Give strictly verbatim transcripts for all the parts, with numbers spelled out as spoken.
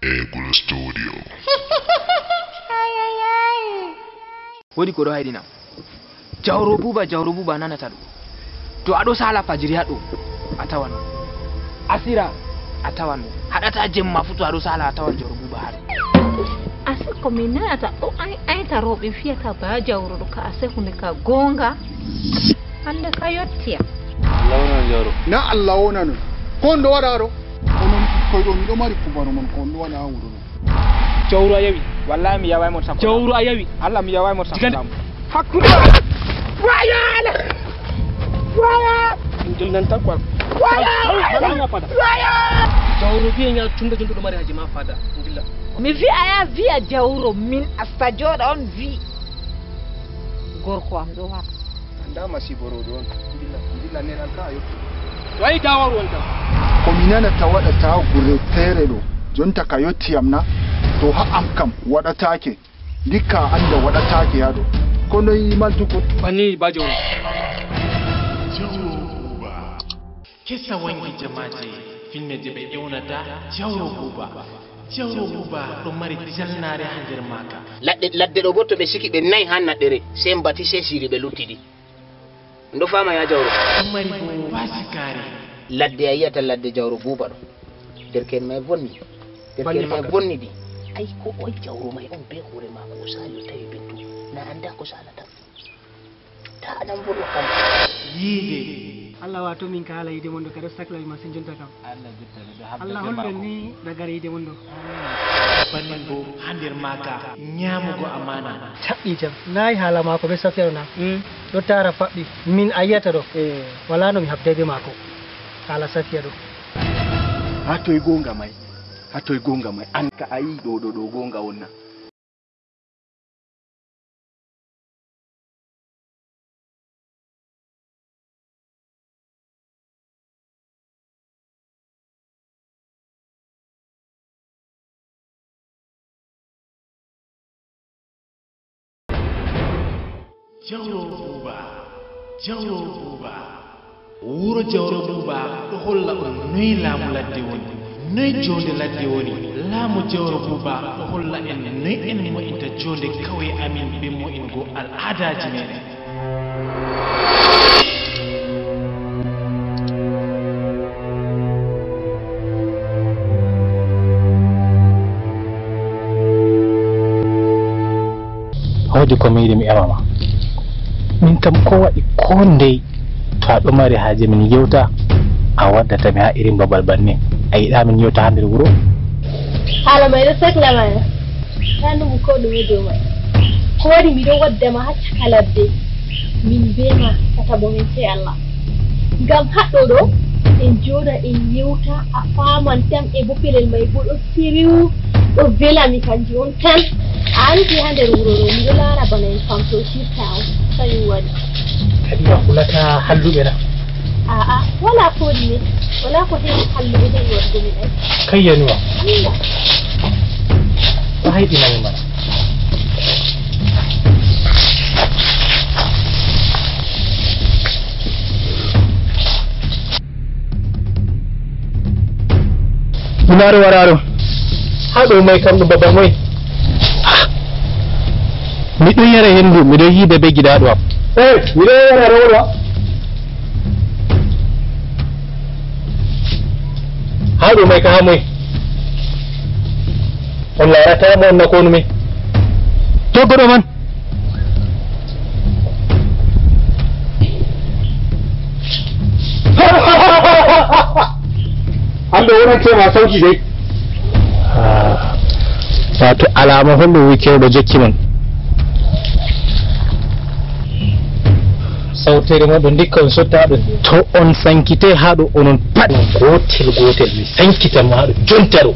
Eagle Studio. Woodi ko ɗo hayɗinam. Jawro Buuba, Jawro Buuba, a nanata ɗum. To a ɗo saala fajiri haa ɗo, a tawan mo. Asira, a tawan mo. Haɗata jemma fu to a ɗo saala, a tawan Jawro Buuba haa ɗo. Ase ko mi nanata ɗo, ay, ayta rewɓe fiyata ba Jawro ɗo ka, ase hunde ka goonga. Hannde ka yotti am. Allah wona Jawro. Na Allah wona non. Ko on ɗo waɗa ɗo? Onon ɓikkoy ɗo, miɗo mari kubaru mon, ko on ɗo waɗa haa wuro ɗo? Jawro a yawi. Wallahi mi yaway mon sakko. Jawro a yawi. Allah mi yaway mon sakko. Diga nde- Hakkunde. Waya! Waya! Ngel nan tan quoi. Waya! Waya! Waya! Jawro wiye nya tunda jondo ɗo mari haaji ma fada. Ngilla. Mi wi'a ya wi'a Jawro min asta jooɗa on wi. Gorko am ɗo wara. Anda masibo rewɓe on. Ndilla, ndilla neɗal ka a yottu. Wayi dawar wonta. Ko mi nanata waɗata gure feere ɗo. Jonta ka yotti am na? To ha'am kam waɗataake. Ndikka a anda waɗataake haa ɗo. Ko noy maltugol? Banni ba Jawro. Jawro Buuba. Kesa wangi jamaaje, filmeeji ɓe ewnata Jawro Buuba. Jawro Buuba ɗo mari jalnaare haa nder maaka. Ladde, ladde ɗo boo to ɓe siki ɓe nayi haa naɗɗere, sey mbati sey siiri ɓe luttidi. Ɗo faama ya Jawro. Ɗo mari boo faasikaare. Ladde a yi'ata ladde Jawro Buuba ɗo. Derke'en may bonni. Derke'en may bonni ɗi. Ay ko oy Jawro may on bee hoore maako o saali o tawi Bintu. Na anndaa ko saalata. Ta anan bolo kam. Yiide. Allah wato min ka haala yiide mon ɗo, kadi o saklawi masin jonta kam. Allah jottani ɗo habda Allah be holɓe maako. Ni ragare yiide mon ɗo. Bannin bo ha nder maaka nyamugo amana. Caɓɓi jam. Nayi haala maako be Safiya ɗo na? Mm. Ɗo tara faɓɓi. Min a yi'ata ɗo. Eh. Wala no mi habday be maako. Haala Safiya ɗo. Ha toy gonga mai? Ha toy gonga mai? An ka a yi ɗo ɗo ɗo gonga on na? Jawro Buuba, Jawro Buuba. Wuro Jawro Buuba ɗo holla on noy laamu ladde woni, noy joonde ladde woni. Laamu Jawro Buuba ɗo holla en noy en mo'inta joonde kawye amin be mo'ingo al'aadaaji meɗen. Woodi ko mi yiɗi mi ema ma. Min kam ko waɗi ko ndey to a ɗo mari haaje min yewta, a waddata mi haa irin babal bannin. A yiɗa min yewta haa nder wuro? Haala may ɗo sakla ma ya. Taa ndumu ko ɗume dow may. Ko waɗi miɗo wadda ma haa caka ladde. Min bee ma tataɓo men sey Allah. Ngam haɗɗo ɗo, en jooɗa, en yewta, a faaman tan, e bo pelel may bo ɗo siriw, ɗo vela mi kanjum on tan. A anndi haa nder wuro ɗo, miɗo laara bana en famtotirta on, kañum waɗi. Kadi a hulataa halluɓe na? Aa, walaa ko ɗume, walaa ko heewi halluɓe heewi waɗugo min ay. Kay yanuwa. Allah. A hayɗinani mana. Dunaare waraaro. Haa ɗo may kam ɗum babal moy? Ah. Miɗo yara henndu, miɗo yiida be giɗaaɗo am. Eh, miɗo yara rewolo am. Haa ɗo may ka haa moy? On laarataa mo on na ko on mi? To goɗɗo man. An ɗo wonante ma sauki dey. Ah, wato alaama holɗo wi kewɗo jokki mon. Sawtere ma ɗo ndikka on sotta ɗo. To on sankite haa ɗo onon pat. Gootel gootel mi sankitan ma haa ɗo jonta ɗo.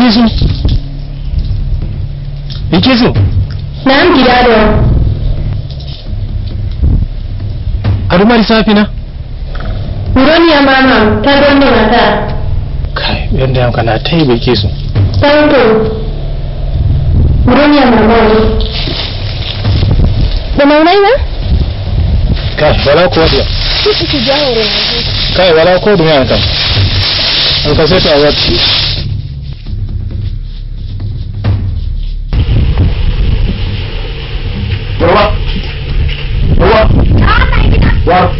Bilkisu. Bilkisu. Naam, giɗaaɗo. Aɗa mari saafina? Mi roni a mama, ta donde mata. Kay, ɓernde am kana tawi Bilkisu. Tanto. Mi roni a mama. Ɓe mawnay ma? Kay, wala ko waɗi. Ɗuɗɗi ko jahore ma. Kay, wala ko ɗum an kam. An ka seto a watti. Rowa. Rowa. War.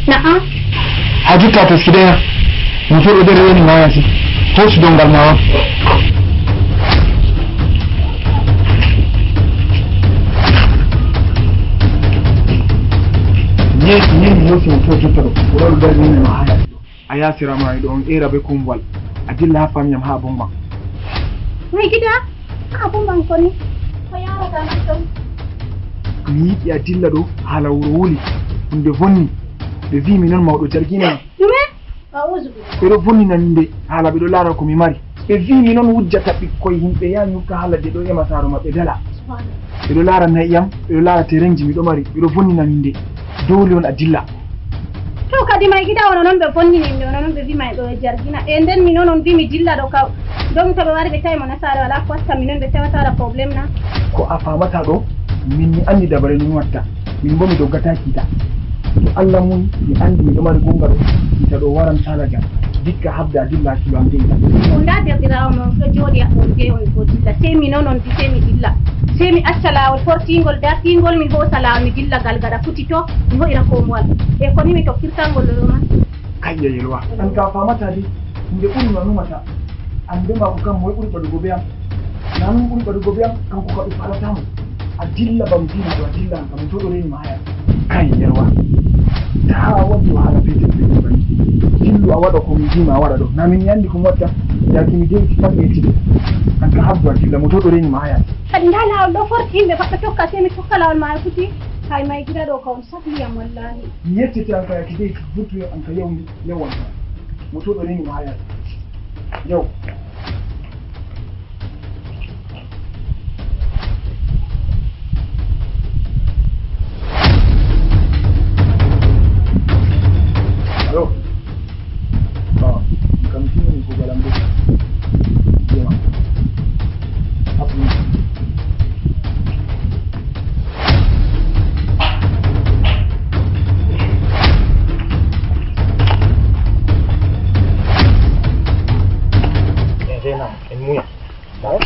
Naam. Haa jotta a taskiday am. Moto ɗo nder woni ma yasi. Hoosu dongal ma on. Yeesu, yeesu, yeesu, moto jotta ɗo. Wala ɗo nder woni ma haa yasi ɗo. A yasira ma e ɗo on era be kumwal. A dilla ha famiyam ha Bongma. Mai gida, ha Bongma koni. Ko yarata man ton? Mi yiɗi a dilla ɗo hala wuro wuli. Hunde vonni. Ɓe vi mi non mawɗo jargina. Ɗume? A'udhu billah. Ɓe ɗo vonnina min nde hala ɓe ɗo lara ko mi mari. Ɓe vi mi non wujjata ɓikkoy himɓe ya nyukka hala de ɗo ema saro maɓɓe dala. Subhanallah. Ɓe ɗo lara na'i am, ɓe ɗo lara terenji mi ɗo mari, ɓe ɗo vonnina min nde. Dole on a dilla. To kadi mai gida ono non ɓe vonnini mi, ono non ɓe vi mai ɗo e jargina. E nden mi non on vi mi dilla ɗo ka. Donc to ɓe wari ɓe tawi mo na sare wala ko watta mi non ɓe tewata waɗa problème na. Ko a famata ɗo, min mi andi dabare no mi watta. Min bo mi doggata kita. To Allah mun mi andi mi ɗo mari gonga ɗo, kita ɗo waran sala jam. Dikka habda dilla kilo am de ita. On da derɗiraawo mon ɗo jooɗi a on de on ko dilla. Sey mi non on di sey mi dilla. Sey mi acca laawol fortingol dartingol mi hoosa laawol mi dilla gal gaɗa futi to mi ho'ira kombowal. E koni mi tokkirta ngol ɗo man. Kayya yelwa. An ka famata de. Nde ɓuri no numata. An be mako kam moy ɓuri ɓaɗugo be am? Na min ɓuri ɓaɗugo be am kanko ka ɗum falatamo. A dilla bam dina ɗo a dilla an kam to ɗo reni ma haya. Kai yelwa. Ta waddu hala petel petel bani. Dillu a waɗa ko mi dima a waɗa ɗo. Na min yandi ko mi watta. Yaki mi dewti pat mi yettide. An ka habdu a dilla mo to ɗo reni ma haya. Kadi nda lawol ɗo forti yimɓe pat ɓe tokka sey mi tokka lawol ma e futi. Hay may gida ɗo ka on sakliyam wallani. Mi yettete an ka yaki dey vurtu an ka yawmi yawan ka. Mo to ɗo reni ma haya. Yaw. Alo. Bon, kam tini ko galam de. Jema. Apni. En renam, en muya. En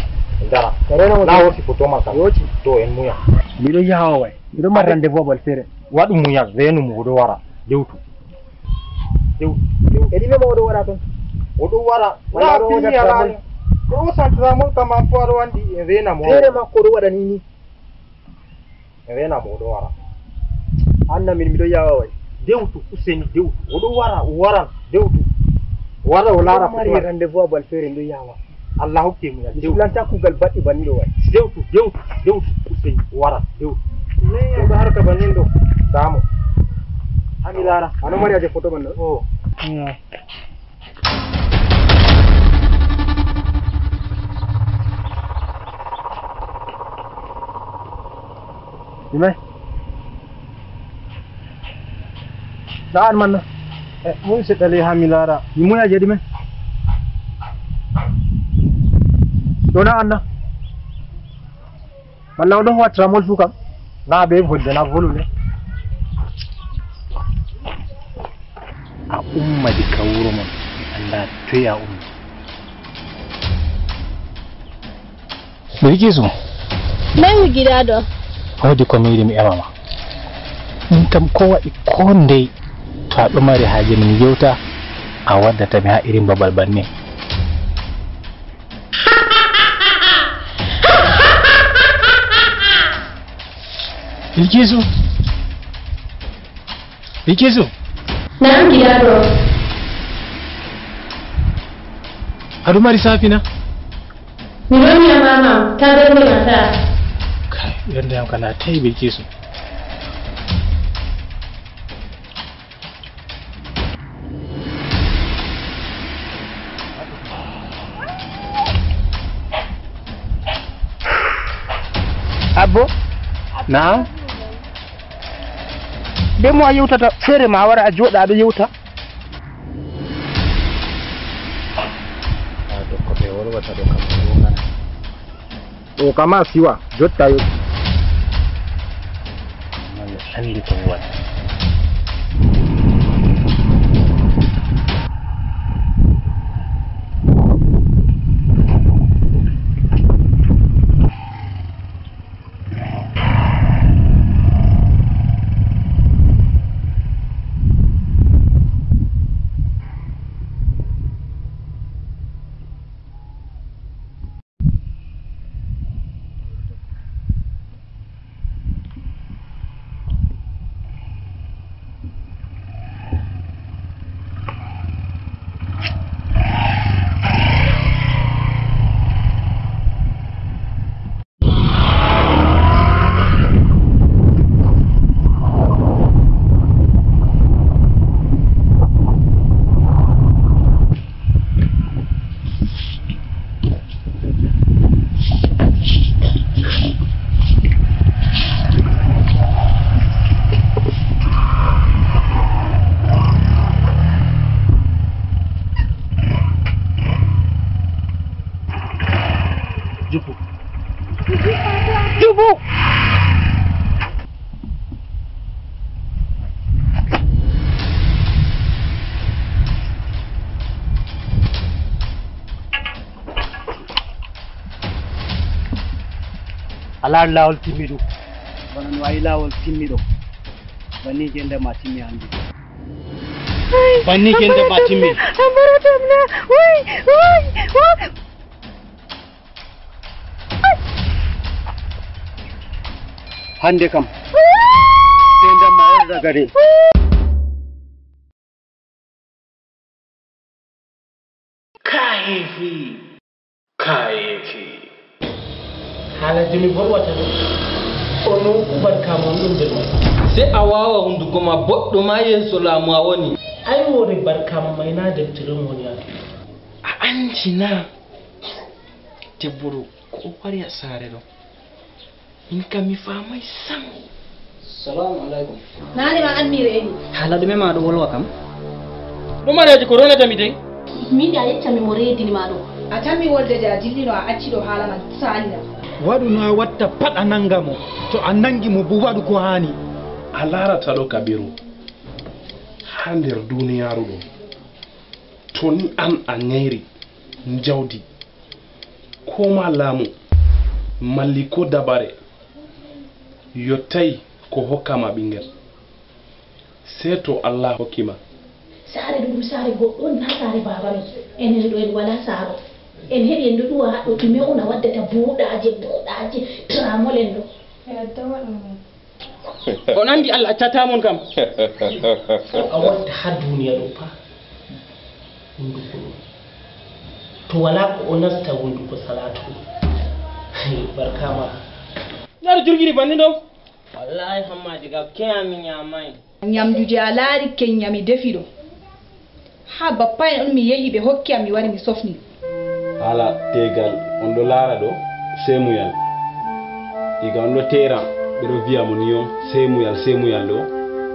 dara. En renam. Na wosi foto man kam. Yoci. To en muya. Miɗo yaha o way. Miɗo mari rendez-vous abal feere. Waɗu muya, renum oɗo wara. Dewtu. Dewtu. Dewtu. E ɗime ma oɗo wara ton? Oɗo wara. Wala oɗo wona tramol. Ko o san tramol kam an fo aɗo andi en renam o. Feere makko oɗo waɗa ni ni. Mi wena mo oɗo wara. Anna min miɗo yawa way. Dewtu useni dewtu oɗo wara o waran. Dewtu wara o lara ko mari rendez-vous abal feere miɗo yawa. Allah hokke mu yal dewtu lanta kugal baɗɗi banniɗo way. Dewtu dewtu dewtu useni o waran dewtu. Oɗo harka bannin ɗo. Damo. Hami lara ano mari aje photo banno. O. Ɗume? Ɗa an manna? E, mun seɗɗa ley ha mi laara. Mi muya je ɗume? Ɗo na anna? Walla o ɗon wattira molfu kam? Na be volde na volude. A ummadi ka wuro mon, mi annda toy a ummi. Bilkisu. Mbeewu giɗaaɗo. Woodi ko mi yiɗi mi ema ma. Min kam ko waɗi ko ndey to a ɗo mari haaje min yewta a waddata mi haa irin babal bannin. Bilkisu. Bilkisu. Naam, giɗaaɗo. Aɗa mari saafina? Mi ɗon wi'a maama, ta ɓernde ma ta. Kay, ɓernde am kana tawi Bilkisu. Naam. Be mo a yewtata feere ma a wara a jooɗa a ɗo yewta. O kama siwa jotta yo. Andi ko mi waɗa. Jubu. Jubu. A laari laawol timmiɗum. Kono mi wayi laawol timmiɗo. Banni jende ma timmi hannde. Banni jende ma timmi. Ambaratam na. Wai, wai, wai. Hannde kam. Jende ma on ragare. Kaayeefi. Kaayeefi. Haala jimi bolwata ɗum. Ono kubar kamon ɗum nder mum. Se a waawa hunnduko ma boɗɗo ma yeeso laamu a woni. Ay wore barkama mayna deftere mo woni a. A anndi na debbo ɗo ko o wari a saare ɗo. Min kam mi faamay sam. Salamu alaikum. Naane ma an mi reeni. Haala ɗume ma ɗo wolwa kam? Ɗum areeji ko ronata mi dey. Min de a yeccami mo reedini ma ɗo. A tammi wolde de a dillino a acci ɗo haala man saalira. Waɗu no a watta pat a nanga mo. To a nangi mo bo waɗu ko haani. A laarata ɗo Kabiru. Haa nder duniyaaru ɗo. To ni an a nyayri njawdi. Ko ma laamu, malli ko dabare, yottay ko hokka ma ɓingel. Sey to Allah hokki ma. Saare ɗum ɗum saare goɗɗo on na saare baaba men. Enen ɗo en wala saaro. En heɓi en ɗo ɗuwa haɗɗo ɗume on a waddata buuɗaaje, buuɗaaje, tramol en ɗo. E addawa ɗum. On anndi Allah accataa mon kam. Ko a watta haa duniya ɗo pa. Hunduko ɗo. To wala ko o nasta hunduko salatu. Barkama. Nyaru jurgiri banni ɗo. Wallahi Hammadi ga keya mi nyamai. Nyamdu je a laari kenyami defi ɗo. Haa bappa en on mi yehi ɓe hokki am mi wari mi sofni. Haala teegal on ɗo laara ɗo seemuyal. Iga on ɗo teera ɓe ɗo viya mo ni on seemuyal seemuyal ɗo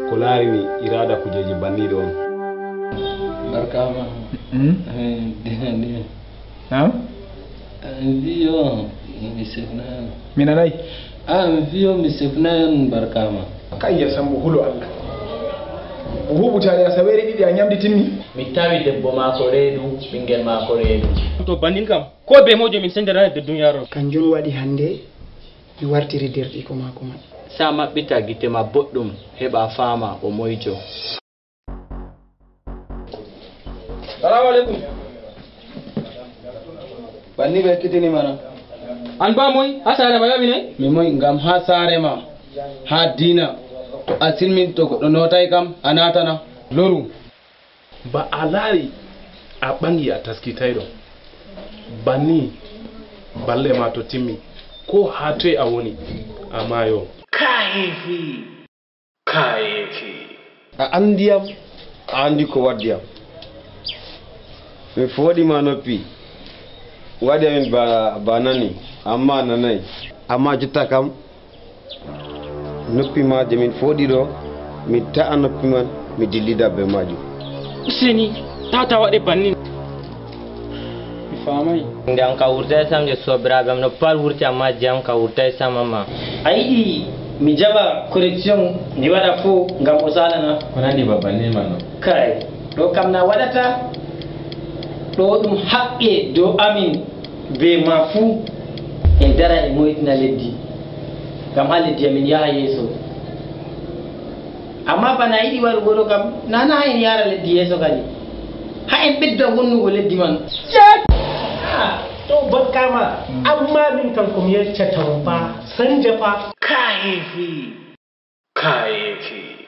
ko laarini iraada kujeeji banniiɗo on. Barkaama. Mm. Eh, dina, dina. Naam? Ah, mi wiyo mi sefnayan. Mi nanay. Ah, mi wiyo mi sefnayan barkaama. Kayya Sambo hulo Allah. O huɓutaali asaweere ɗiɗi a ñamdi timmi. Mi tawi debbo maako reedu, ɓinngel maako reedu. To bannin kam, ko be mojo min sendere de duniyaro. Kanjum waɗi hannde mi wartiri derɗiiko maako man. Sa maɓɓita gite ma boɗɗum, heɓa faama o moyjo. Salamu alaikum. Banni ɓe ekkitini mana. An ba moy ha saare ma yawi ne? Mi moy ngam ha saare ma, ha diina. To a silmin to goɗɗo notai kam a natana. Loru. Ba a laari a ɓangi a taskitayɗo. Banni balle ma to timmi ko ha toy a woni a mayo. Kahefi. Kayeefi. A anndi yam, a anndi ko waddi yam. Mi fooɗi ma noppi, waɗi amin ba, ba nani, amma a nanaay. Amma jotta kam, Noppi ma je min fooɗi ɗo, min ta'a noppi man, mi dillida be majum. Useni, tata waɗe bannin. Mi famai. Nde an ka wurtai sam je sobiraɓe am no pat wurti amma je an ka wurtai sam amma. A yiɗi mi jaɓa correction mi waɗa fo ngam o salana? Ko nandi babal ne man no? Kai, ɗo kam na waɗata. Ɗo ɗum haqqe dow amin be ma fuu. En dara en moytina leddi, ngam haa leddi amin yaha yeeso. Amma bana a yiɗi waɗugo ɗo kam, nana haa en yara leddi yeeso kadi. Haa en ɓedda wonnugo leddi man. Cak! Ah, to bakkama, amma min kam ko mi yeccata mo fa, sanja fa. Kayefi. Kayefi.